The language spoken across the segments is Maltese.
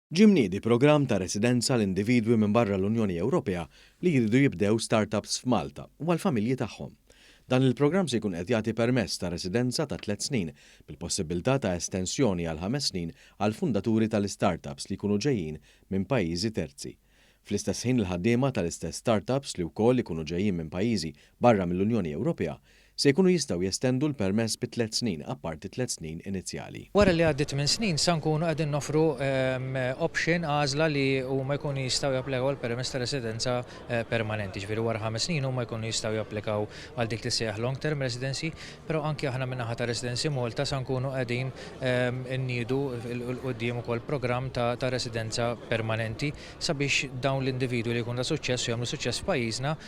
Ġie mniedi programm ta' residenza għal individwi minn barra l-Unjoni Ewropea li jridu jibdew startups f'Malta u għall-familji tagħhom. Dan il-programm se jkun qed jagħti permess ta' residenza ta' tliet snin bil-possibbiltà ta' estensjoni għal ħames snin għall-fundaturi tal-istartups li jkunu ġejjin minn pajjiżi terzi. Fl-istess ħin il-ħaddiema tal-istess startups li wkoll ikunu ġejjin minn pajjiżi barra mill-Unjoni Ewropea se jkunu jistgħu jestendu l-permess bi tliet snin apparti t-tliet snin inizjali. Wara li għaddiet tmien snin sa nkunu qegħdin noffru option, għażla li huma jkunu jistgħu japplikaw għal permess ta' residenza permanenti. Ġifieri wara ħames snin huma jkunu jistgħu japplikaw għal dik li ssejjaħ long term residency, però anki aħna min-naħa ta' Residency Malta sa nkunu qegħdin inniedu 'l quddiem ukoll programm ta' residenza permanenti sabiex dawn l-individwi li jkunu ta' suċċess u jagħmlu suċċess f'pajjiżna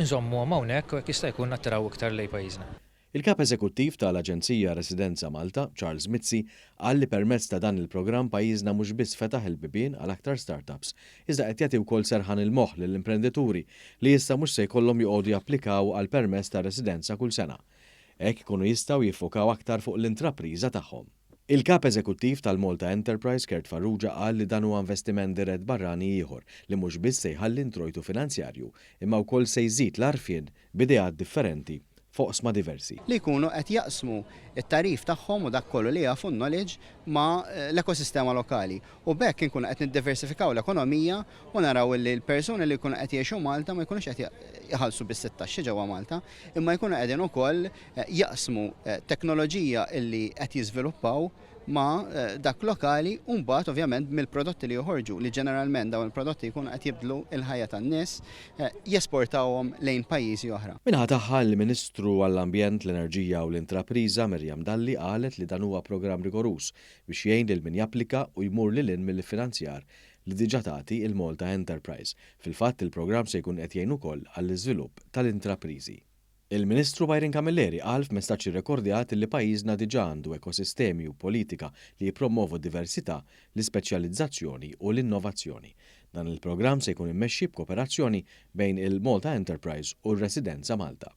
nżommuhom hawnhekk u jekk jista' jkun nattiraw iktar lejn pajjiżna. Il-Kap Eżekuttiv ta' l-Aġenzija Residenza Malta, Charles Mizzi, qal li permezz ta' dan il-programm pajjiżna mhux biss fetaħ il-bibien għal aktar start-ups, iżda qed jagħti wkoll serħan il-moħħ lill-imprendituri li issa mhux se jkollhom joqogħdu japplikaw għal permess ta' residenza kull sena. Hekk ikunu jistgħu jiffokaw aktar fuq l-intrapriża tagħhom. Il-Kap Eżekuttiv tal-Malta Enterprise Kurt Farrugia qal li dan huwa investiment dirett barrani ieħor li mhux biss se jħalli introjtu finanzjarju imma wkoll se jżid l-għarfien b'ideat differenti f'oqsma diversi. Li jkunu qed jaqsmu t-tagħrif tagħhom u dak kollu li jafu, n-knowledge, ma' l-ekosistema lokali. U b'hekk inkunu qed niddiversifikaw l-ekonomija u naraw li l-persuni li jkunu qed jgħixu Malta ma jkunux qed iħallsu biss it-taxxi ġewwa Malta, imma jkunu qegħdin ukoll jaqsmu teknoloġija illi qed jiżviluppaw ma' dak lokali u mbagħad ovvjament mill-prodotti li joħorġu li ġeneralment dawn il-prodotti jkunu qed jibdlu l-ħajja tan-nies jesportawhom lejn pajjiżi oħra. Min-naħa tagħha, il-Ministru għall-Ambjent, l-Enerġija u l-Intrapriża, Miriam Dalli qalet li dan huwa programm rigoruż biex jgħin lil min japplika u jmur lil hinn mill-iffinanzjar li diġà tagħti il-Malta Enterprise. Fil-fatt, il-programm se jkun qed jgħin ukoll għall-iżvilupp tal-intrapriżi. Il-Ministru Byron Camilleri qal f'messaġġ irrekordjat li pajjiżna diġà għandu ekosistemi u politika li jippromwovu d-diversità, l-ispeċjalizzazzjoni u l-innovazzjoni. Dan il-programm se jkun immexxi b'kooperazzjoni bejn il-Malta Enterprise u r-Residenza Malta.